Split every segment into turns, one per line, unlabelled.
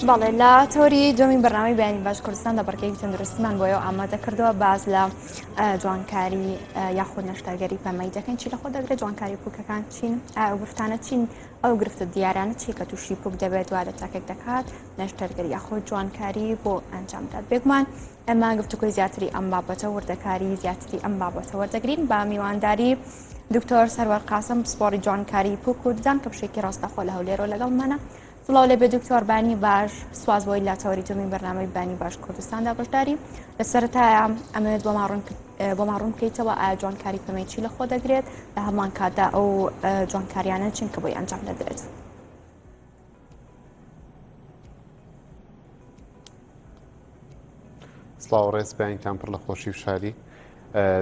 بەڵێ لە تۆری دومی بەرنامەی بەیانی باش کوردستان لە بەرگەی تەندروستیمان بۆ ئێوە ئامادە کردووە باز لە جوانکاری یاخود نەشتەرگەری پەمەی دەکەین چی لەخۆ دەگرێت جوانکاری پوکەکان چین ئەو گرفتانە چین ئەو گرفتە دیارانە چی کە تووشی پوک دەبێت وا لە تاکێک دەکات نەشتەرگەری یاخود جوانکاری بۆ ئەنجام دات بێگومان ئەمە گفتوگۆی زیاتری ئەم بابەتە وردەکاری زیاتری ئەم بابەتە وەردەگرین بە میوانداری دکتۆر سەروەر قاسم پسپۆڕی جوانکاری پوک و ددان کە بشێکی ڕاستەخۆ لە هەولێرەوە لەگەڵمانە سڵاو لێبێ دکتۆر بانی باش سواز بۆی لە تەوەری دومی بەرنامەی بانی باش کوردستاندا بەشداری لە سەرەتایە ئەمەوێت بۆمان ڕوون بۆمان ڕوون بکەیتەوە ئایا جوانکاری پەمەی چی لە خۆ دەگرێت لە هەمان کاتدا ئەو جوانکاریانە چین کە بۆی ئەنجام دەدرێت.
سڵاو ڕێز بەیانتان پڕ لە خۆشی و شادی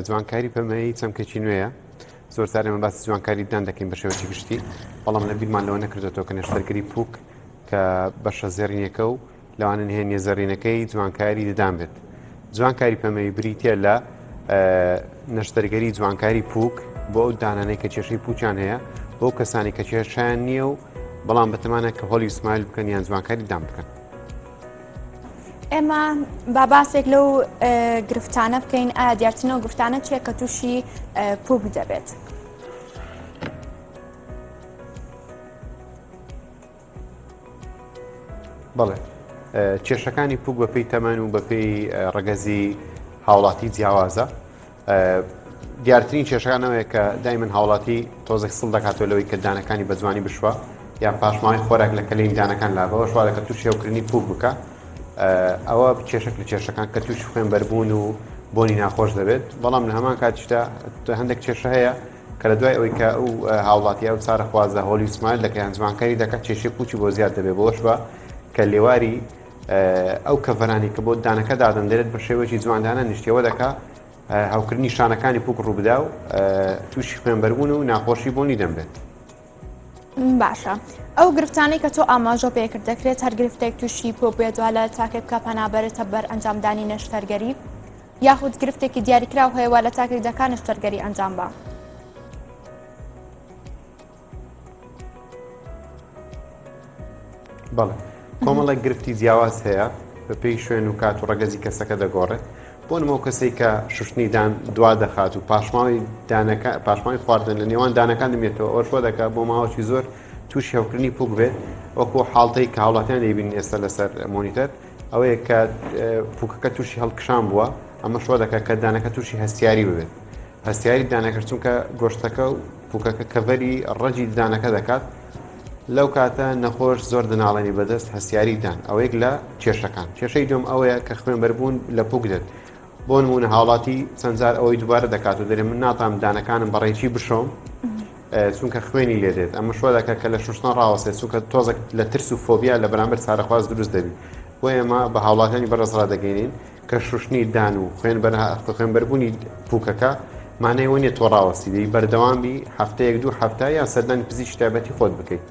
جوانکاری پەمەیی چەمکێکی نوێیە زۆر جار ئێمە باسی جوانکاری ددان دەکەین بە شێوەیەکی گشتی بەڵام لە بیرمان لەوە نەکردێتەوە کە نەشتەرگەری پوک کە بەشە زێڕینەکە و لەوانە نهێنیە زێڕینەکەی جوانکاری ددان بێت جوانکاری پەمەی بریتە لە نەشتەرگەری جوانکاری پوک بۆ ئەو دانانەی کە کێشەی پوچیان هەیە بۆ کەسانی کە کێشیان نییە و بەڵام بەتەمانە کە Hollywood smile بکەن یان جوانکاری ددان بکەن.
ئێمە با باسێک لەو گرفتانە بکەین ئایا دیارترین ئەو گرفتانە چیە کە تووشی پوک دەبێت؟
بەڵێ کێشەکانی پوک بەپێی تەمەن و بەپێی ڕەگەزی هاوڵاتی جیاوازە دیارترین کێشەکان ئەوەیە کە دایمەن هاوڵاتی تۆزێک سڵ دەکاتەوە لەوەی کە دانەکانی بە جوانی بشوە یان پاشماوەی خۆراک لە کەلێن دانەکان لابەوە شوا دەکات تووشی هەوکردنی پوک بکە ئەوە کێشک لە کێشەکان کە تووشی خوێن بەربوون و بۆنی ناخۆش دەبێت بەڵام لە هەمان کاتیشدا هەندێک کێشە هەیە کە لە دوای ئەوەی کە ئەو هاوڵاتی ئەو چارەخوازە Hollywood smile دەکە یان جوانکاری دەکات کێشەی پوچی بۆ زیاد دەبێت بۆش بە کە لێواری ئەو cover انی کە بۆ دانەکە دادەندرێت بە شێوەیەکی جواندانە نیشتەوە دەکا هەوکردنی شانەکانی پوک ڕووبدا و تووشی خوێنبەربوون و ناخۆشی بۆنی دەم بێت.
باشە ئەو گرفتانەی کە تۆ ئاماژە پێکرد دەکرێت هەر گرفتێک تووشی پۆ بێت وا لە تاکێک بکە پەنابەرێتە بەر ئەنجامدانی نەشتەرگەری یاخود گرفتێکی دیاریکراو هەیە وا لە تاکێک دەکا نەشتەرگەری ئەنجام بە.
بەڵێ کۆمەڵێک گرفتی جیاواز هەیە بە پێی شوێن و کات و ڕەگەزی کەسەکە دەگۆڕێت بۆ نموونە کەسێک کە شوشتنی دان دوا دەخات و پاشماوی دانەکە پاشماوی خواردن لە نێوان دانەکان دەمێتەوە ئەوەش وا دەکات بۆ ماوەی زۆر تووشی هەوکردنی پوک بێت وەکو حاڵتەی کە هاوڵاتیان دەیبین ئێستا لەسەر مۆنیتەر ئەوەیە کە پوکەکە تووشی هەڵکشان بووە ئەمەش وا دەکات کە دانەکە تووشی هەستیاری ببێت هەستیاری دانەکەش چونکە گۆشتەکە و پوکەکە cover ی ڕەگی ددانەکە دەکات لەو کاتە نەخۆش زۆر دەناڵێنی بەدەست هەستیاری دان ئەوەیەک لە کێشەکان کێشەی دوم ئەوەیە کە خوێنبەربوون لە پوک دێت بۆ نمونە هاوڵاتی چەندجار ئەوەی دووبارە دەکات و دەرێ من ناتام دانەکانم بەڕێکی بشۆم چونکە خوێنی لێ دێت ئەمە شوە دەکات کە لە شوشتن ڕاوەستێت چونکە تۆزێک لە ترس و فۆبیا لە بەرامبەر چارەخواز دروست دەبی بۆ ئێمە بە هاوڵاتیانی بەڕێز ڕادەگەینین کە شوشتنی دان و خوێنبەربوونی پوکەکە مانای ئەوە نیە تۆ ڕاوەستی دەی بەردەوام بی هەفتەیەک دوو هەفتە یان سەردانی پزیشکی تایبەتی خۆت بکەیت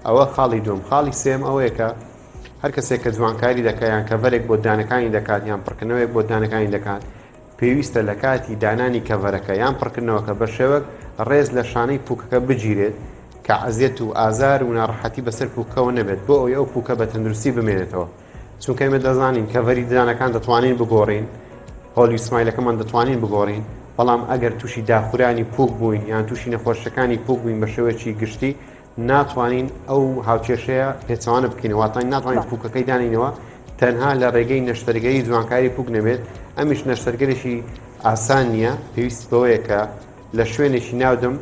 ئەوە خاڵی دوم خاڵی سێم ئەوەیە کە هەر کەسێک کە جوانکاری دەکات یان cover ێک بۆ دانەکانی دەکات یان پڕکردنەوەیەک بۆ دانەکانی دەکات پێویستە لە کاتی دانانی cover ەکە یان پڕکردنەوەکە بە شێوەک ڕێز لە شانەی پوکەکە بگیرێت کە ئەزیەت و ئازار و ناڕەحەتی بەسەر پوکەوە نەبێت بۆ ئەوەی ئەو پوکە بە تەندروستی بمێنێتەوە چونکە ئێمە دەزانین cover ی ددانەکان دەتوانین بگۆڕین Hollywood smile ەکەمان دەتوانین بگۆڕین بەڵام ئەگەر تووشی داخورانی پوک بووین یان تووشی نەخۆشیەکانی پوک بووین بە شێوەیەکی گشتی ناتوانین ئەو هاوکێشەیە پێچەوانە بکەین واتای ناتوانین پوکەکەی دانینەوە تەنها لە ڕێگەی نەشتەرگەری جوانکاری پوک نەبێت ئەمیش نەشتەرگەرێکی ئاسان نییە پێویست بەوەیە کە لە شوێنێکی ناودم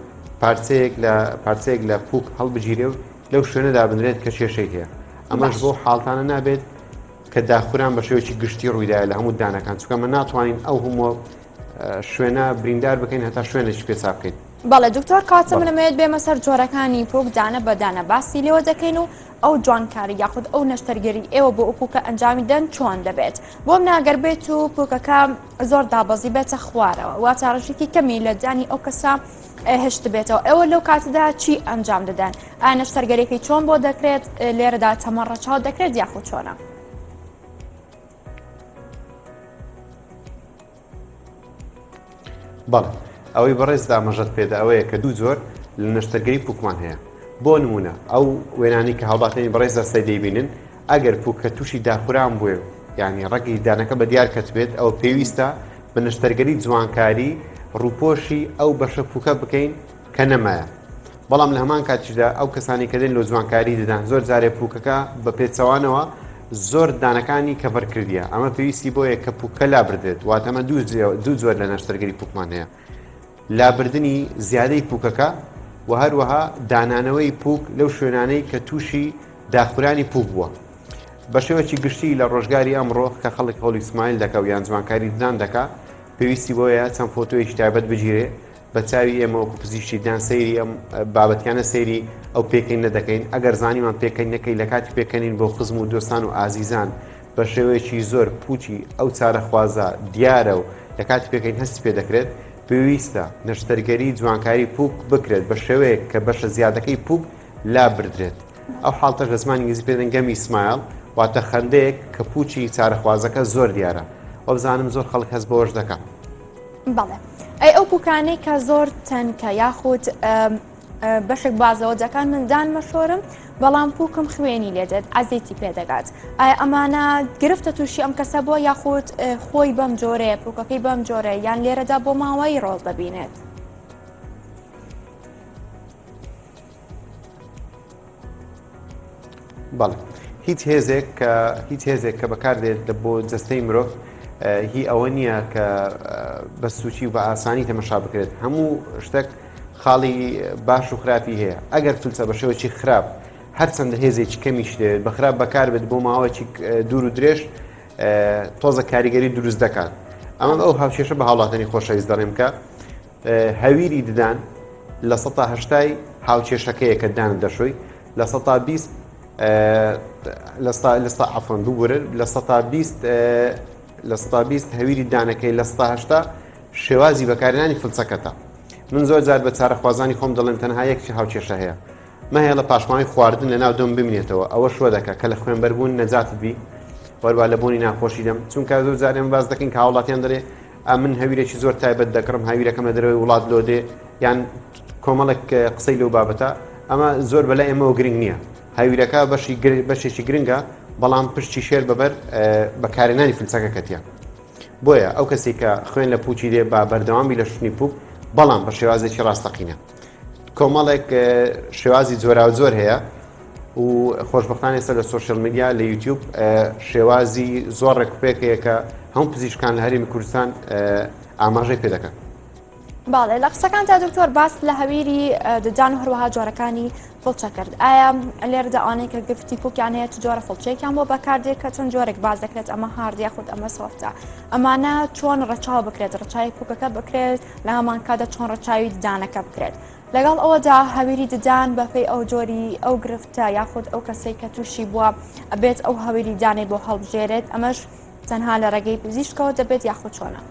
پارچەیەک لە پارچەیەک لە پوک هەڵبگیرێ و لەو شوێنە دابنرێت کە کێشەی هەیە ئەمەش بۆ حاڵتانە نابێت کە داخوران بە شێوەیەکی گشتی ڕوویدایە لە هەموو دانەکان چونکە مە ناتوانین ئەو هەموو شوێنە بریندار بکەین هەتا شوێنێکی پێچا بکەین.
بەڵێ دکتۆر کاتە من ئەمەوێت بێمە سەر جۆرەکانی پوک دانە بە دانە باسی لێوە دەکەین و ئەو جوانکاری یاخود ئەو نەشتەرگەری ئێوە بۆ ئەو پوکە ئەنجامی دەن چۆن دەبێت بۆم ناگەر بێت و پوکەکە زۆر دابەزی بێتە خوارەوە واتە ڕژێکی کەمی لە دانی ئەو کەسە هێشتبێتەوە ئێوە لەو کاتەدا چی ئەنجام دەدەن ئایا نەشتەرگەریەکەی چۆن بۆ دەکرێت لێرەدا تەمەن ڕەچاو دەکرێت یاخود چۆنە؟
بەڵێ ئەوەی بەڕێز ئاماژەت پێدا ئەوەیە کە دوو جۆر لە نەشتەرگەری پوکمان هەیە بۆ نمونە ئەو وێنانی کە هاوڵاتیانی بەڕێز دەستەی دەیبینن. ئەگەر پوکە تووشی داخوران بووێ و یعنی ڕەگی دانەکە بە دیار کەتبێت ئەو پێویستە بە نەشتەرگەری جوانکاری ڕووپۆشی ئەو بەشە پوکە بکەین کە نەمایە. بەڵام لە هەمان کاتیشدا ئەو کەسانی کە دێن لۆ جوانکاری ددان زۆر جارێ پوکەکە بە پێچەوانەوە زۆر دانەکانی cover کردیە ئەمە پێویستی بۆیە کە پوکە لابردرێت واتەمە دوو جۆر لە نەشتەرگەری پوکمان هەیە لابردنی زیادەی پوکەکە و هەروەها دانانەوەی پوک لەو شوێنانەی کە تووشی داخورانی پوک بووە. بە شێوەکی گشتی لە ڕۆژگاری ئەمڕۆ کە خەڵک هەوڵی smile دەکا و یان جوانکاری ددان دەکا پێویستی بۆیە چەند فۆتۆیەکی تایبەت بگیرێ بە چاوی ئێمە وەکو پزیشکی ددان سەیری ئەم بابەتیانە سەیری ئەو پێکەینە دەکەین ئەگەر زانیمان پێکەینەکەی لە کاتی پێکەنین بۆ خزم و دۆستان و ئازیزان بە شێوەیەکی زۆر پوچی ئەو چارەخوازە دیارە و لە کاتی پێکەین هەستی پێ دەکرێت پێویستە نەشتەرگەری جوانکاری پوک بکرێت بە شێوەیەک کە بەشە زیادەکەی پوک لابردرێت ئەو حاڵتەش لە زمانی ئینگلیزی پێ دەڵێن gummy smile واتە خەندەیەک کە پوچی چارەخوازەکە زۆر دیارە وەبزانم زۆر خەڵک هەست بەوەش دەکا.
بەڵێ ئەی ئەو پوکانەی کە زۆر تەنکە یاخود بەشێک بازەوە دەکان من دان مەشۆرم بەڵام پوکم خوێنی لێدێت ئەزێتی پێدەگات ئایا ئەمانە گرفتە تووشی ئەم کەسە بووە یاخود خۆی بەم جۆرەیە پوکەکەی بەم جۆرە یان لێرەدا بۆ ماوەی ڕۆڵ دەبینێت؟
بەڵێ هیچ هێزێک کە هیچ هێزێک کە بەکاردێت لە بۆ جەستەی مرۆڤ هی ئەوە نییە کە بە سوچی و بە ئاسانی تەمەشا بکرێت هەموو شتێک خاڵی باش و خراپی هەیە ئەگەر فلسە بە شێوەی خراپ هەرچەندە هێزێکی کەمیش دەوێت بە خراپ بەکاربێت بۆ ماوەیەکی دوور و درێژ تۆزە کاریگەری دروست دەکات ئەمە ئەو هاوکێشە بە هاوڵاتانی خۆشەویست دەڵێم کە هەویری ددان لە سەتا هەشتای هاوکێشەکەیە کە دانت دەشۆی لە سەتا 20 لە سا عفوان ببورن لە سەتا 20 لە سەتا 20 هەویری دانەکەی لە سەتا هەشتا شێوازی بەکارهێنانی فلچەکەتە من زۆر جار بە چارەخوازانی خۆم دەڵێم تەنها یەک هاوکێشە هەیە مەهێڵە پاشماوەی خواردن لە ناو دەم بمینێتەوە ئەوەش وە دەکا کە لە خوێنبەربوون نەجاتت بی وەروا لە بۆنی ناخۆشی دەم چونکە زۆر جار ئێمە باس دەکەین کە هاوڵاتیان دەڵێ ئەمن هەویرێکی زۆر تایبەت دەکڕم هەویرەکەم لە دەرەوەی وڵات لۆ دێ یان کۆمەڵێک قسەی لەو بابەتە ئەمە زۆر بەلای ئێمەوە گرنگ نییە هەویرەکە بەشی بەشێکی گرنگە بەڵام پشتی شێر بەبەر بەکارهێنانی فلچەکە کەتیە بۆیە ئەو کەسێک کە خوێن لە پوچی دێ با بەردەوامی لە شوشتنی پوک بەڵام بە شێوازێکی ڕاستەقینە کۆمەڵێک شێوازی جۆراوجۆر هەیە و خۆشببختان ئێستا لە social media لە یوتیوب شێوازی زۆر ڕێکوپێک هەیە کە هەموو پزیشکان لە هەرێمی کوردستان ئاماژەی پێ دەکەن.
باڵێ لە قسەکان تا دکتۆر باس لە هەویری ددان و هەروەها جۆرەکانی فڵچە کرد ئایا لێرەدا ئەوانەی کە گرفتی پوکیان هەیە چ جۆرە فڵچەیەکیان بۆ بەکاردێت کە چەند جۆرێک باز دەکرێت ئەمە hard یاخود ئەمە soft ە ئەمانە چۆن ڕەچاو بکرێت ڕەچاوی پوکەکە بکرێت لە هەمان کاتدا چۆن ڕەچاوی ددانەکە بکرێت لەگەڵ ئەوەدا هەویری ددان بەپێی ئەو جۆری ئەو گرفتە یاخود ئەو کەسەی کە تووشی بووە ئەبێت ئەو هەویری دانەی بۆ هەڵبژێرێت ئەمەش تەنها لە ڕێگەی پزیشکەوە دەبێت یاخود چۆنە؟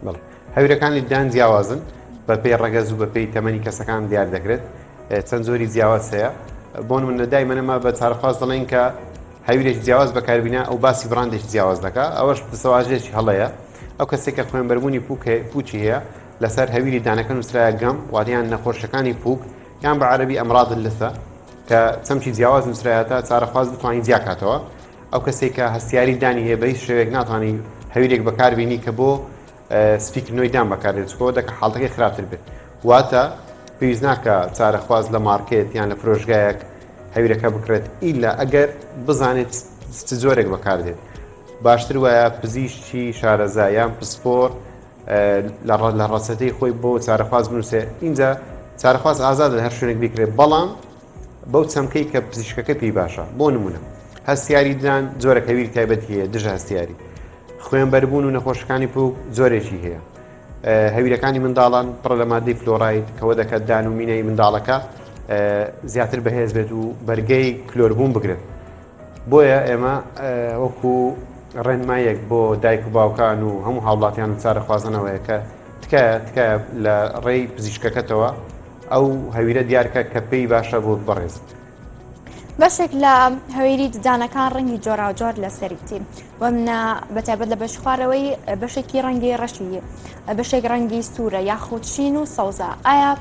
بەڵێ هەویرەکانی ددان جیاوازن بە پێی ڕەگەز و بە پێی تەمەنی کەسەکان دیار دەکرێت چەند جۆری جیاواز هەیە بۆ نمونە دایمەنەما بە چارەخواز دەڵێن کە هەویرێکی جیاواز بەکاربینە ئەو باسی بڕاندێکی جیاواز دەکا ئەوەش دەستەواژەیەکی هەڵەیە ئەو کەسێک کە خوێنبەربوونی پوک پوچی هەیە لەسەر هەویری دانەکە نووسرایە gum واتیان نەخۆشیەکانی پوک یان بە عەربی أمراض اللثة کە چەمکی جیاواز نووسرایەتە چارەخواز بتوانین جیاکاتەوە ئەو کەسێک کە هەستیاری دانی هەیە بە هیچ شێوەیەک ناتوانانی هەویرێک بەکاربینی کە بۆ سپیکردنەوەی دان بەکاردێت چکەوە دەکە حاڵەتەکەی خراپتر بێت واتە پێویست ناکە چارەخواز لە مارکێت یان لە فرۆشگایەک هەویرەکە بکڕێت ئیلا ئەگەر بزانێت چ جۆرێک بەکاردێت باشتر وایە پزیشکی شارەزا یان پسپۆر لە ڕەچەتەی خۆی بۆ چارەخواز بنووسێ اینجا چارەخواز ئازاد لە هەر شوێنێک بیکرێت بەڵام بەو چەمکەی کە پزیشکەکە پێی باشە بۆ نمونە هەستیاری ددان جۆرە هەویری تایبەتی هەیە دژە هەستیاری خوێنبەربوون و نەخۆشەکانی پوک جۆرێکی هەیە هەویرەکانی منداڵان پڕە لە مادەی فلۆراید کەوە دەکات دان و مینای منداڵەکە زیاتر بەهێز بێت و بەرگەی کلۆربوون بگرن بۆیە ئێمە وەکو ڕێنمایەک بۆ دایک و باوکان و هەموو هاوڵاتیان و چارەخوازانەوەیە کە تکایە تکایە لە ڕێی پزیشکەکەتەوە ئەو هەویرە دیارکە کە پێی باشە بۆ بەڕێزت.
بەشێک لە هەویری ددانەکان ڕەنگی جۆراوجۆر لەسەریتی وەمنە بەتایبەت لە بەش خوارەوەی بەشێکی ڕەنگی ڕەشی بەشێک ڕەنگی سوورە یاخود شین و سەوزە ئایا.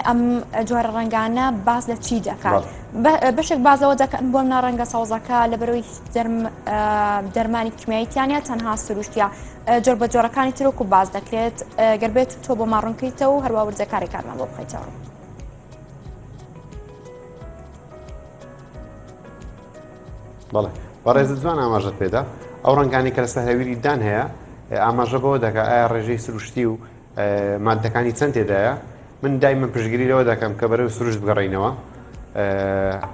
ئەم جۆرە ڕەنگانە باس لە چی دەکات؟ بەشێک بازەوە دەکەن بۆ منە ڕەنگە سەوزەکە لە بەرەوەی دەرمانی کیمیاییتیانە تەنها سروشتە جۆر بە جۆرەکانی ترۆک و باز دەکرێت گەر بێت تۆ بۆ ماڕونکەیتەوە و هەروە وردەکارەکانمان بۆ بخیتەوە.
بەڵێ بەڕێزت جوان ئاماژەت پێدا ئەو ڕەنگانی کە لەسەر هەویری دان هەیە ئاماژە بەوە دەکا ئایا ڕێژەی سروشتی و مادەکانی چەند تێدایە من دایمە پشگیری لەوە دەکەم کە بەرەو سروشت بگەڕینەوە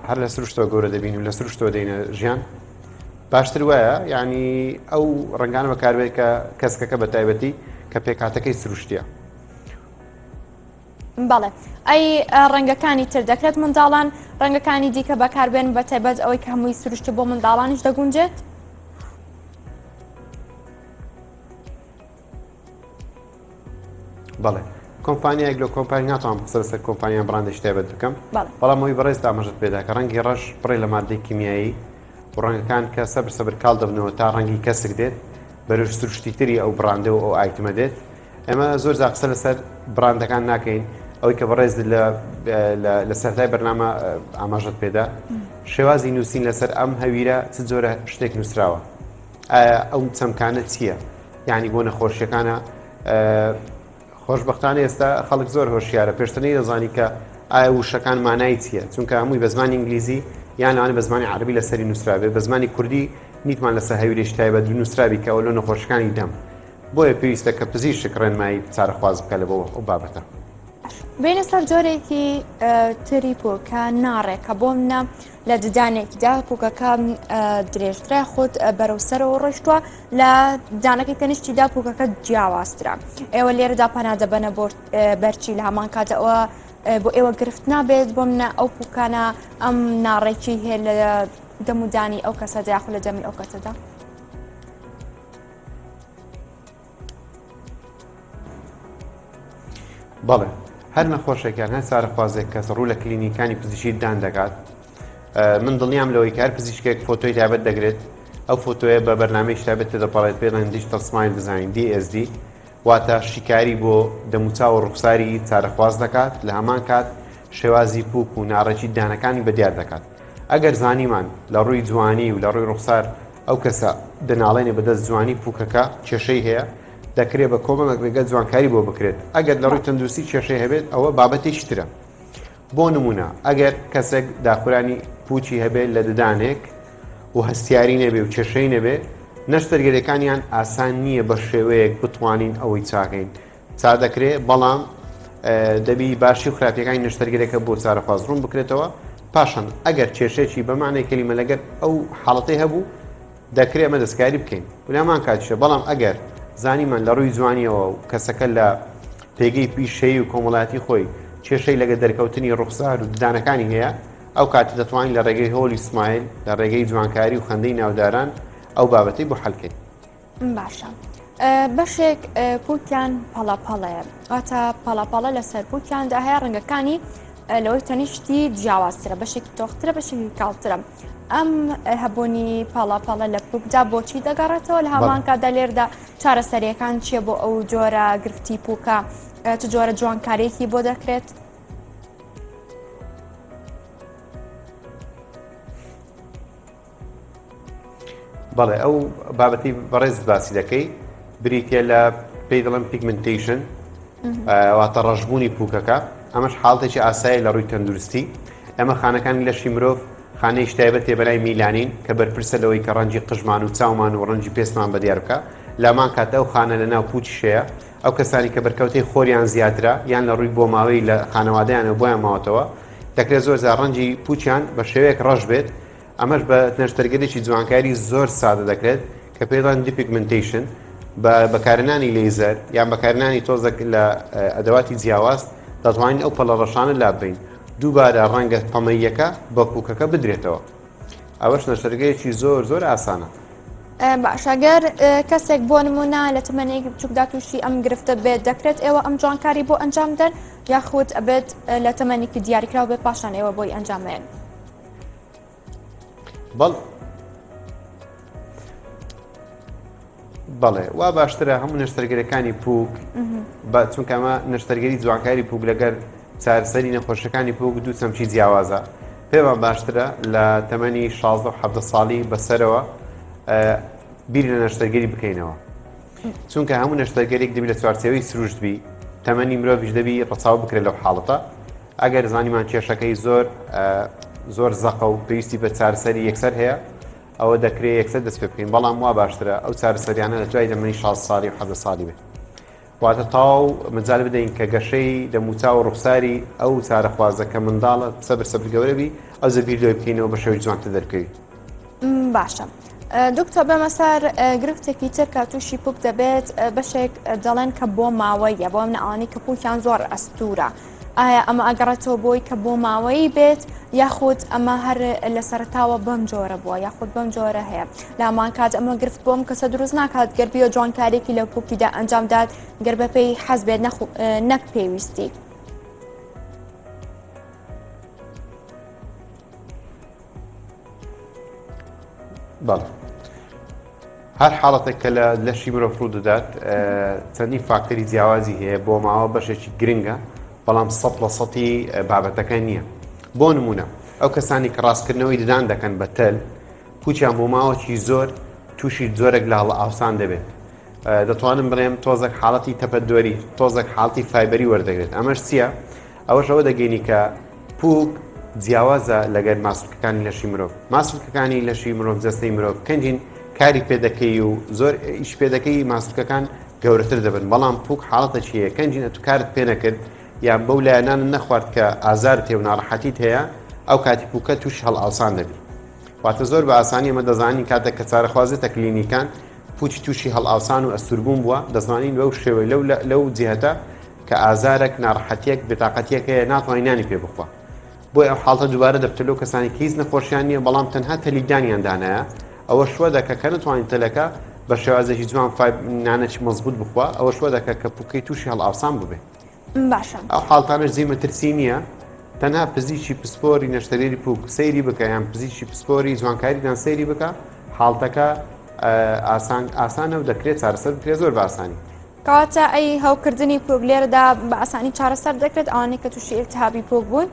هەر لە سروشتەوە گەورە دەبین و لە سروشتەوە دەینە ژیان باشتر وایە یعنی ئەو ڕنگانە بەکاربێت کە کەسکەکە بە تایبەتی کە پێکاتەکەی سروشتیە
بەڵێ ئەی ڕەنگەکانی تر دەکرێت منداڵان ڕەنگەکانی دیکە بەکاربێن بە تایبەت ئەوەی کە هەمووی سروشتی بۆ منداڵانیش دەگونجێت؟
بەڵێ کۆمپانیایەک لە کۆمپانی ناتوانم قسە لەسەر کۆمپانیا بڕاندێکی تایبەت بکەم بەڵام ئەوی بەڕێز ئاماژەت پێدا کە ڕەنگی ڕەش پڕێ لە مادەی کیمیایی و ڕەنگەکان کە سەبر سەبر کاڵ دەبنەوە تا ڕەنگی کەسک دێت بەرەو سروشتیتری ئەو بڕاندە و ئەو item ە دێت ئێمە زۆر جار قسە لەسەر بڕاندەکان ناکەین ئەوەی کە بەڕێز لە سەرای بەرنامە ئاماژەت پێدا شێوازی نووسین لەسەر ئەم هەویرە چ جۆرە شتێک نووسراوە ئایا ئەو چەمکانە چییە؟ یعنی بۆ نەخۆشیەکانە خۆشببختانە ئێستا خەڵک زۆر هۆشیارە پێشتر نەیدەزانی کە ئایا وشەکان مانای چییە چونکە هەمووی بە زمانی ئینگلیزی یان لەوانە بە زمانی عەربی لەسەری نووسرابێ بە زمانی کوردی نیتمان لەسەر هەویرێکی تایبەت نووسرابی کە ئەوە لۆ نەخۆشەکانی دەم بۆیە پێویستە کە پزیشک ڕێنمایی چارەخواز بکە لە بۆ ئەو بابەتە.
بینە سەر جۆرێکی تری پوکە ناڕێکە بۆ منە لە ددانێکدا پوکەکە درێژترە خۆت بەرەو سەرەوە ڕۆشتووە لە دانەکەی تەنیشتیدا پوکەکە جیاوازترە ئێوە لێرەدا پەنا دەبەنە بۆ بەرچی لە هەمان کاتەوە بۆ ئێوە گرفت نابێت بۆ منە ئەو پوکانە ئەم ناڕێکی هەیە لە دەمودانی ئەو کەسەدا یاخود لە دەمی ئەو کەسەدا.
بەڵێ هەر نەخۆشێکیان هەر چارەخوازێک کەس ڕوو لە کلینیکانی پزیشکی دان دەکات من دڵنیام لەوەی کار پزیشکێک فۆتۆی تایبەت دەگرێت ئەو فۆتۆیە بە بەرنامەی تایبەت تێدەپەڕێت پێ دەڵێن digital smile design DSD واتە شیکاری بۆ دەموچاو و ڕوخساری چارەخواز دەکات لە هەمان کات شێوازی پوک و ناڕێکی دانەکانی بەدیار دەکات ئەگەر زانیمان لە ڕووی جوانی و لە ڕووی ڕوخسار ئەو کەسە دەناڵێنێ بەدەست جوانی پوکەکە کێشەی هەیە دەکرێت بە کۆمەڵێک ڕێگە جوانکاری بۆ بکرێت ئەگەر لە ڕووی تەندروستی کێشەی هەبێت ئەوە بابەتێکی ترە بۆ نمونە ئەگەر کەسێک داخورانی پوچی هەبێت لە ددانێک و هەستیاری نەبێ و کێشەی نەبێ نەشتەرگەریەکانیان ئاسان نییە بە شێوەیەک بتوانین ئەوەی چاکەین چا دەکرێ بەڵام دەبی باشی و خراپیەکانی نەشتەرگەرەکە بۆ چارەخواز ڕوون بکرێتەوە پاشان ئەگەر کێشێکی بەمانەی کەلیمە لەگەر ئەو حاڵەتەی هەبوو دەکرێ ئەمە دەستکاری بکەین ولامان کاتیشە بەڵام ئەگەر زانیمان لە ڕووی جوانیەوە و کەسەکە لە پێگەی پیشەیی و کۆمەڵاتی خۆی کێشەی لەگە دەرکەوتنی ڕوخسار و ددانەکانی هەیە ئەو کاتە دەتوانین لە ڕێگەی Hollywood smile لە ڕێگەی جوانکاری و خەندەی ناوداران ئەو بابەتەی بۆ حەلکەین.
باشە بەشێک پوکیان پەڵەپەڵەیە واتە پەڵەپەڵە لەسەر پوکیاندا هەیە ڕەنگەکانی لەوەی تەنیشتی جیاوازترە بەشێکی تۆخترە بەشێکی کاڵترە ئەم هەبوونی پەڵەپەڵە لە پوکدا بۆچی دەگەڕێتەوە لە هەمان کاتدا لێردا چارەسەریەکان چییە بۆ ئەو جۆرە گرفتی پوکە چ جۆرە جوانکاریەکی بۆ دەکرێت؟
بەڵێ ئەو بابەتی بەڕێز باسی دەکەی بریتە لە پێی دەڵێن pigmentation واتە ڕەشبوونی پوکەکە ئەمەش حاڵتێکی ئاسایی لە ڕووی تەندروستی ئەمە خانەکانی لەشی مرۆڤ خانەی تایبەتێ بەلای میلانین کە بەرپرسە لەوەی کە ڕەنجی قژمان و چاومان و ڕەنجی پێستمان بەدیار بکە لامان کات ئەو خانە لە ناو پوچیشەیە ئەو کەسانی کە بەرکەوتەی خۆریان زیاترە یان لە ڕووی بۆماوەی لە خانەوادەیانەوە بۆیان ماوەتەوە دەکرێت زۆر جار ڕەنجی پوچیان بە شێوەیەک ڕەش بێت ئەمەش بە نەشتەرگەرێکی جوانکاری زۆر سادە دەکرێت کە پێی دەڵێن depigmentation بە بەکارهێنانی لەیزەر یان بەکارهێنانی تۆزێک لە ئەدەواتی جیاواز دەتوانین ئەو پەڵە ڕەشانە لاببەین دووبارە ڕەنگە پەمەییەکە بە پوکەکە بدرێتەوە ئەوەش نەشتەرگەیەکی زۆر زۆر ئاسانە.
باشە گەر کەسێک بۆ نمونە لە تەمەنێکی بچووکدا تووشی ئەم گرفتە بێت دەکرێت ئێوە ئەم جوانکاری بۆ ئەنجام دەن یاخود ئەبێت لە تەمەنێکی دیاریکراو بێت پاشان ئێوە بۆی ئەنجامێن؟
بەڵ بەڵێ وا باشترە هەموو نەشتەرگەرەکانی پوک بە چونکە ئەمە نەشتەرگەری جوانکاری پوک لەگەر چارەسەری نەخۆشیەکانی پوک دوو چەمکی جیاوازە. پێمان باشترە لە تەمەنی 16 و 17 ساڵی بەسەرەوە بیر لە نەشتەرگەری بکەینەوە. چونکە هەموو نەشتەرگەریک دەبی لە چوارچێوەی سروشت بی، تەمەنی مرۆڤیش دەبی ڕەچاو بکرێت لەو حاڵەتە. ئەگەر زانیمان کێشەکەی زۆر زۆر زەقە و پێویستی بە چارەسەری یەکسەر هەیە ئەوە دەکرێت یەکسەر دەست پێ بکەین بەڵام وا باشترە ئەو چارەسەریانە لە دوای تەمەنی 16 ساڵی و 17 ساڵی بێت. واتە تەواو مەجال بدەین کە گەشەی دەموچاو و ڕوخساری ئەو چارەخوازە کە منداڵە سەبر سەبر گەورە بی ئەوجە بیر لەوەی بکەینەوە بە شێوەی جوانتر دەربکەوی.
باشە دکتۆر بێمە سەر گرفتێکی تر کە تووشی پوک دەبێت بەشێک دەڵێن کە بۆ ماوەیە بۆ منە ئەوانەی کە پوکیان زۆر ئەستورە ئایا ئەمە ئەگەڕێتەوە بۆی کە بۆ ماوەیی بێت یاخود ئەمە هەر لە سەرتاوە بەم جۆرە بووە یاخود بەم جۆرە هەیە لامان کات ئەمە گرفت بۆم کەسە دروست ناکات گەر بیۆ جوانکارێکی لە پوکیدا ئەنجامدات گەر بەپێی حەز بێت نەک پێویستی.
بەڵێ هەر حاڵەتێک کە لە لەشی مرۆڤ ڕوو دەدات چەندین فاکتەری جیاوازی هەیە بۆ ماوە بەشێکی گرنگە بەڵام سە لە سەتی بابەتەکە نییە بۆ نمونە ئەو کەسانی کە ڕاستکردنەوەی ددان دەکەن بە تەل پوچیان بۆ ماوەکی زۆر تووشی جۆرێک لە هەڵە ئاوسان دەبێت دەتوانم بڵێم تۆزێک حاڵەتی تەپەدۆری تۆزێک حاڵتی فایبەری وەردەگرێت ئەمەش چییە؟ ئەوەش ئەوە دەگەینی کە پوک جیاوازە لەگەر ماسولکەکانی لەشی مرۆڤ ماسولکەکانی لەشی مرۆڤ جەستەی مرۆڤ کەنجین کاری پێدەکەی و زۆر ئیش پێدەکەی ماسولکەکان گەورەتر دەبن بەڵام پوک حاڵەتەکی هەیە کەنجین ئەتو کارت پێ نەکرد یان بەو لایەنانە نەخوارد کە ئازارت هەیە و ناڕەحەتیت هەیە ئەو کاتی پوکە تووشی هەڵئاوسان دەبی واتە زۆر بە ئاسانی ئەمە دەزانین کاتێک کە چارەخوازێتە کلینیکان پوچی تووشی هەڵئاوسان و ئەستوربوون بووە دەزانین بەو شێوەی لەو لەو جهتە کە ئازارێک ناڕەحەتیەک بێتاقەتیەک هەیە ناتوانانی نانی پێ بخوا بۆیە ئەو حاڵتە دووبارە دەبتە لەو کەسانی کە هیچ نەخۆشیان نییە بەڵام تەنها تەلی دانیان دانایە ئەوە شوە دەکە کە نتوانین تەلەکە بە شێوازێکی جوان فای نانێکی مەزبوط بخوا ئەوە شوە دەکە کە پوکەی تووشی هەڵئاوسان ببێ
باشە
ئەو حاڵتانەش جێی مەترسی نییە تەنها پزیشکی پسپۆری نەشتەرگەری پوک سەیری بکە یان پزیشکی پسپۆری جوانکاری دان سەیری بکە حاڵتەکە ئاسان ئاسانە و دەکرێت چارەسەر بکرێت زۆر بە ئاسانی.
کەواتە ئەی هەوکردنی پوک لێرەدا بە ئاسانی چارەسەر دەکرێت ئەوانەی کە تووشی ئیلتهابی پوک بوون؟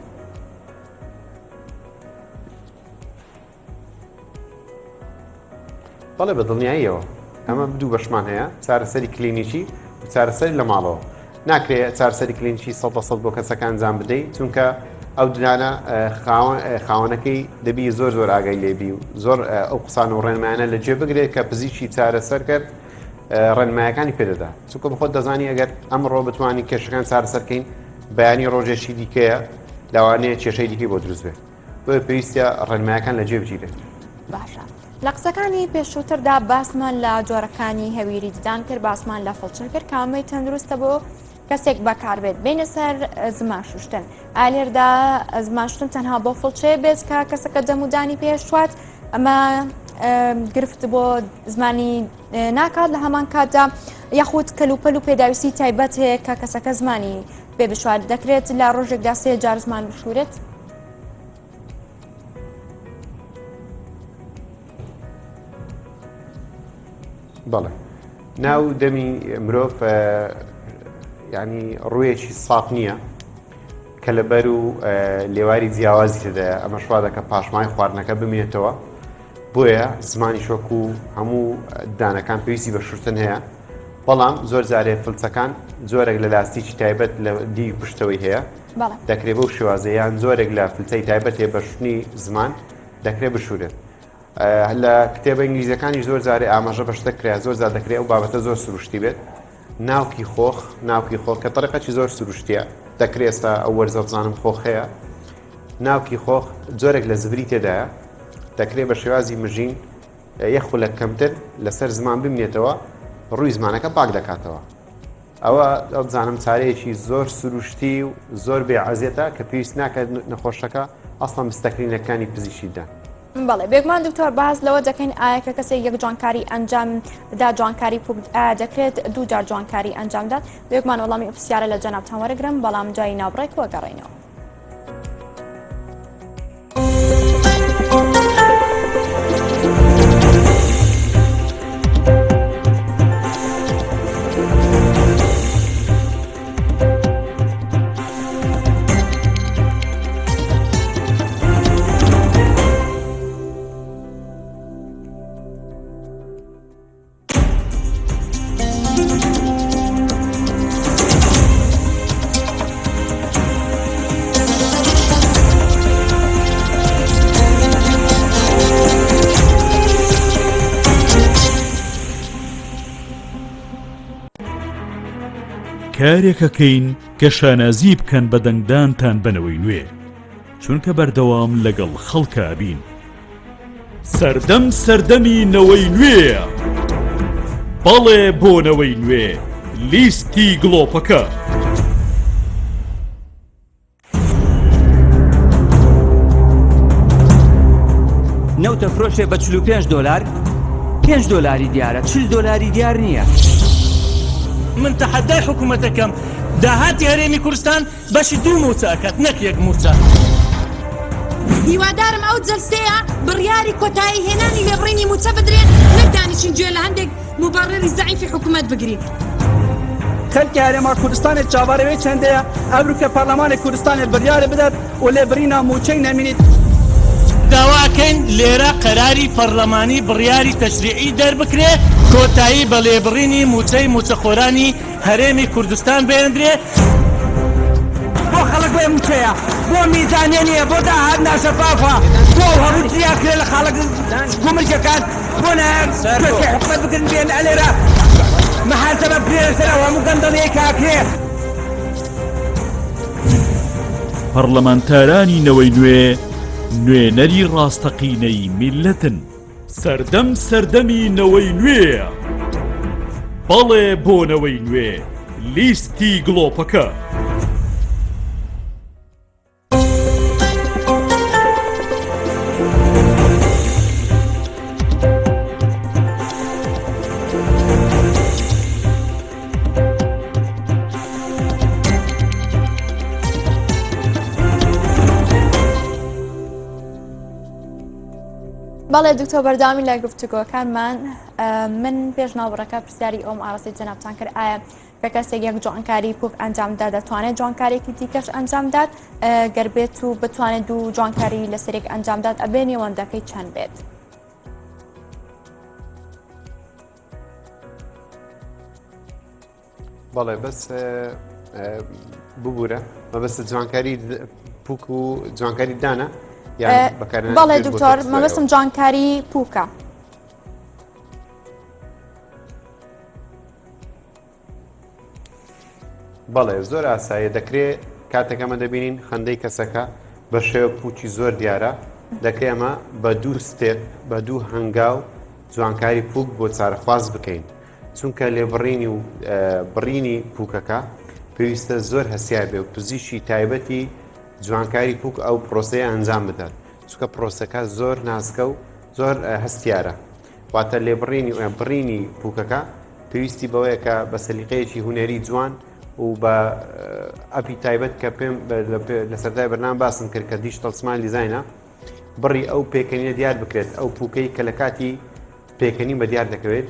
بەڵێ بە دڵنیاییەوە ئەمە دوو بەشمان هەیە چارەسەری کلینیکی و چارەسەری لە ماڵەوە ناکرێت چارەسەری کلینیکی سە سە بۆ کەسەکە ئەنجام بدەیت چونکە ئەو ددانە خاوەنەکەی دەبی زۆر زۆر ئاگای لێبی و زۆر ئەو قسان و ڕێنمایانە لە جێ بگرێت کە پزیشکی چارەسەر کرد ڕێنمایەکانی پێدەدا چونکە بەخۆت دەزانی ئەگەر ئەمڕۆ بتوانین کێشەکان چارەسەرکەین بەیانی ڕۆژێکی دیکەیە لەوانەیە کێشەی دیکەی بۆ دروست بێت بۆیە پێویستە ڕێنمایەکان لە جێ بگیرێت.
باشە لە قسەکانی پێشووتردا باسمان لە جۆرەکانی هەویری ددان کرد باسمان لە فڵچە کرد کامەی تەندروستە بۆ کەسێک بەکاربێت بینە سەر زمان شوشتن ئالێردا زمان شتن تەنها بۆ فڵچەیە بێت کە کەسەکە دەمودانی پێشوات ئەمە گرفت بۆ زمانی ناکات لە هەمان کاتدا یاخود کەلوپەل و پێداویستی تایبەت هەیە کە کەسەکە زمانی پێ بشوات دەکرێت لە ڕۆژێکدا سێ جار زمان بشورێت.
بەڵێ ناو دەمی مرۆڤ ینی ڕوویەکی ساف نییە کە لەبەر و لێواری جیاوازی تێدایە ئەمەش وا دەکە پاشمای خواردنەکە بمێنێتەوە بۆیە زمانی شۆک و هەموو دانەکان پێویستی بە شوشتن هەیە بەڵام زۆر جارێ فلچەکان جۆرێک لە لاستیکی تایبەت لە دیوی پشتەوەی هەیە دەکرێت بەو شێوازە یان جۆرێک لە فلچەی تایبەت هەیە بە شوشتنی زمان دەکرێت بشورێت لە کتێبە ئینگلیزیەکانیش زۆر جارێ ئاماژە بە شتە کرا زۆر جار دەکرێت ئەو بابەتە زۆر سروشتی بێت ناوکی خۆخ ناوکی خۆخ کە تەریقەکی زۆر سروشتیە دەکرێت ئێستا ئەو وەرزە بزانم خۆخ هەیە ناوکی خۆخ جۆرێک لە زبری تێدایە دەکرێت بە شێوازی مژین یەک خولەک کەمتر لەسەر زمان بمێنێتەوە ڕووی زمانەکە پاک دەکاتەوە ئەوە ئەوزانم چارەیەکی زۆر سروشتی و زۆر بێ عەزێتە کە پێویست ناکات نەخۆشەکە ئەسڵەن بچتە کلینەکانی پزیشکی ددان.
بەڵێ بێگومان دکتۆر باس لەوە دەکەین ئایا کە کەسێک یەک جوانکاری ئەنجام دا جوانکاری پوک ئایا دەکرێت دوو جار جوانکاری ئەنجام دات بێگومان وەڵامی ئەو پرسیارە لە جەنابتان وەرەگرم بەڵام دوای ناوبڕێک وەگەڕێینەوە.
کارێک ئەکەین کە شانازی بکەن بە دەنگدانتان بە نەوەی نوێ، چونکە بەردەوام لەگەڵ خەڵکا ئەبین. سەردەم سەردەمی نەوەی نوێیە. بەڵێ بۆ نەوەی نوێ، لیستی گڵۆپەکە.
نەوتە فرۆشێ بە 45 دۆلار 5 دۆلاری دیارە 40 دۆلاری دیار نییە.
من تەحەدای حکوومەتەکەم داهاتی هەرێمی کوردستان بەشی دوو مووچە ئەکات نەک یەک مووچە.
هیوادارم ئەو جەلسەیە بڕیاری کۆتایی هێنانی لێبڕینی مووچە بدرێت نەک دانیشین گوێ لە هەندێک موبەڕیری زەعیفی حکومەت بگرین.
خەلکی هەرێما کوردستانێ چاوەڕێ وێ چەندەیە ئەوروکە پەرلەمانێ کوردستانێ بریارێ بدات و لێبڕینا مووچەی نەمینیت.
داوا ئەکەین لێرە قەراری پەرلەمانی بڕیاری تەشریعی دەربکرێ کۆتایی بە لێبڕینی مووچەی مووچەخۆرانی هەرێمی کوردستان بهێندرێ.
بۆ خەڵک بێ مووچەیە، بۆ میزانیە نییە، بۆ داهات ناشەفافە، بۆ هەموو تریاک کرێ لە خاڵە گومرگەکان، بۆ نایەن پێشکەی حکومەت بگرن بێن ئەلێرە محاسبە بکرێ لەسەر ئەو هەموو گەندەڵیەی کە ئەکرێ.
پەڕلەمانتارانی نەوەی نوێ نوێنەری ڕاستەقینەی میللەتن. سەردەم سەردەمی نەوەی نوێیە. بەڵێ بۆ نەوەی نوێ، لیستی گڵۆپەکە.
بەڵێ دکتۆر بەردەوامی لە گفتوگۆکانمان من پێش ناوبڕەکە پرسیاری ئەوم ئاڕاستەی جەنابتان کرد ئایا کە کەسێک یەک جوانکاری پوک ئەنجامدا دەتوانێت جوانکارێکی دیکەش ئەنجامدات گەر بێت و بتوانێت دوو جوانکاری لەسەرێک ئەنجامدات ئەبێ نێوەندەکەی چەند بێت؟
بەڵێ بەس ببوورە مەبەستە جوانکاری پوک و جوانکاری دانە
بەڵێ دکتۆر مەبەستم جوانکاری پوکە.
بەڵێ زۆر ئاساییە دەکرێت کاتێک ئەمە دەبینین خەندەی کەسەکە بە شێوە پوچی زۆر دیارە دەکرێت ئەمە بە دوو step بە دوو هەنگاو جوانکاری پوک بۆ چارەخواز بکەین چونکە لێبڕینی و بڕینی پوکەکە پێویستە زۆر هەسیار بێ و پزیشکی تایبەتی جوانکاری پوک ئەو پرۆسەیە ئەنجام بدات چونکە پرۆسەکە زۆر ناسکە و زۆر هەستیارە واتە لێبڕینی و بڕینی پوکەکە پێویستی بەوەیە کە بە سەلیقەیەکی هونەری جوان و بە ئەپی تایبەت کە پێم لە سەرای بەرنامە باسم کرد کە digital smile design ە بڕی ئەو پێکەنینە دیار بکرێت ئەو پوکەی کە لە کاتی پێکەنین بە دیار دەکەوێت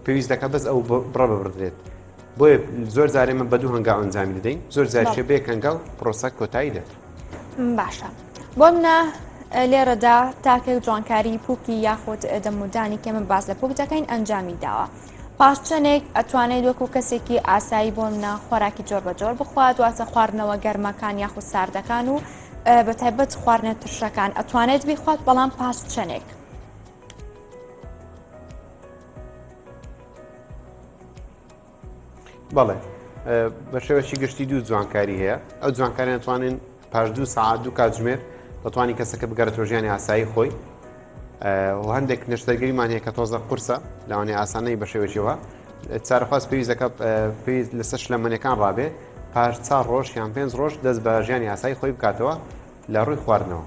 پێویست دەکات بەس ئەو بڕە ببردرێت بۆیە زۆر جارێ من بە دوو هەنگاو ئەنجامی دەدەین زۆر جارشێ بێ هەنگاو پرۆسە کۆتایی دێت.
باشە بۆ منە لێرەدا تاکێک جوانکاری پوکی یاخود دەمودانی کە من باس لە پوک دەکەین ئەنجامی داوە پاش چەندێک ئەتوانێت وەکو کەسێکی ئاسایی بۆ منە خۆراکی جۆر بە جۆر بخوات واتە خواردنەوە گەرمەکان یاخود ساردەکان و بە تایبەت خواردنە ترشەکان ئەتوانێت بیخوات بەڵام پاش چەندێک.
بەڵێ بە شێوەکی گشتی دوو جوانکاری هەیە ئەو جوانکاریان توانین پاش دوو ساعت دوو کاتژمێر دەتوانین کەسەکە بگەڕێتەوە ژیانی ئاسایی خۆی و هەندێک نەشتەرگەریمان هەیە کە تۆزە قورسە لەوانەیە ئاسانەی بە شێوەیەکیەوە چارەخواز پێویست دەکات پێویست لەسەر شلەمەنیەکان ڕابێ پاش چار ڕۆژ یان پێنج ڕۆژ دەست بە ژیانی ئاسایی خۆی بکاتەوە لە ڕووی خواردنەوە.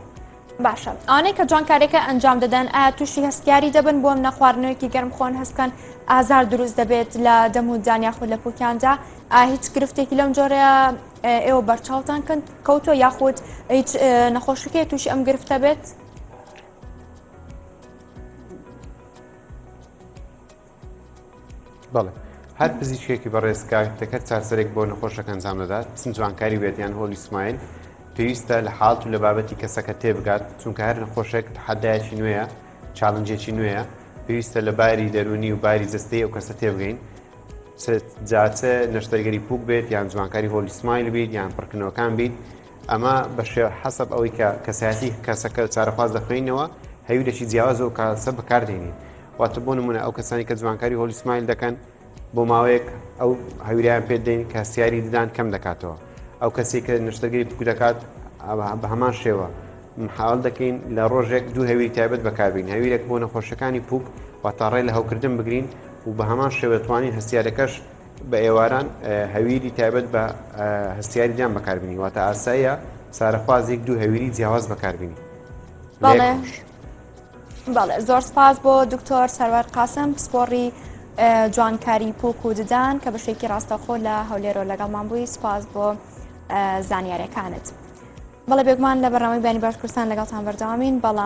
باشە ئەوانەی کە جوانکاریەکە ئەنجام دەدەن ئایا تووشی هەستیاری دەبن بۆم نەخواردنەوەیەکی گەرم خۆن هەست بکەن ئازار دروست دەبێت لە دەم و دان یاخود لە پوکیاندا ئایا هیچ گرفتێکی لەم جۆرەیە ئێوە بەرچاوتان کەوتووە یاخود هیچ نەخۆشیکەیە تووشی ئەم گرفتە بێت؟
بەڵێ هەر پزیشکێکی بەڕێز کاتێک هەر چارەسەرێک بۆ نەخۆشەکە ئەنجام دەدات چ جوانکاری بێت یان Hollywood smile پێویستە لە حاڵت و لە بابەتی کەسەکە تێبگات چونکە هەر نەخۆشێک تەحەدایەکی نوێیە challenge ێکی نوێیە پێویستە لە باری دەرونی و باری جەستەی ئەو کەسە تێبگەین جا چ نەشتەرگەری پوک بێت یان جوانکاری Hollywood smile بیت یان پڕکردنەوەکان بیت ئەمە بە شێ حەسەب ئەوەی کە کەسایەتی کەسەکە چارەخواز دەخوێنەوە هەویرێکی جیاواز و کاسە بەکاردێنین واتە بۆ نمونە ئەو کەسانی کە جوانکاری Hollywood smile دەکەن بۆ ماوەیەک ئەو هەویرەیان پێ دەین کە هەستیاری ددان کەم دەکاتەوە. ئەو کەسێک کە نەشتەرگەری پوک دەکات بە هەمان شێوە حاڵ دەکەین لە ڕۆژێک دوو هەویری تایبەت بەکاربین هەویرێک بۆ نەخۆشەکانی پوک واتە ڕێ لە هەوکردن بگرین و بە هەمان شێوە توانین هەستیارەکەش بە ئێواران هەویری تایبەت بە هەستیاری دان بەکاربینی واتە ئاساییە سارەخوازێک دوو هەویری جیاواز بەکاربینی.
بەڵێ بەڵێ زۆر سپاس بۆ دکتۆر سەروەر قاسم پسپۆڕی جوانکاری پوک و ددان کە بەشێکی ڕاستەخۆ لە هەولێرەوە لەگەڵمان بووی سپاس بۆ زانیارەکانت. بەڵێ بێگومان لە بەرنامەی بەیانی باش کوردستان لەگەڵتان بەردەوامین بەڵام.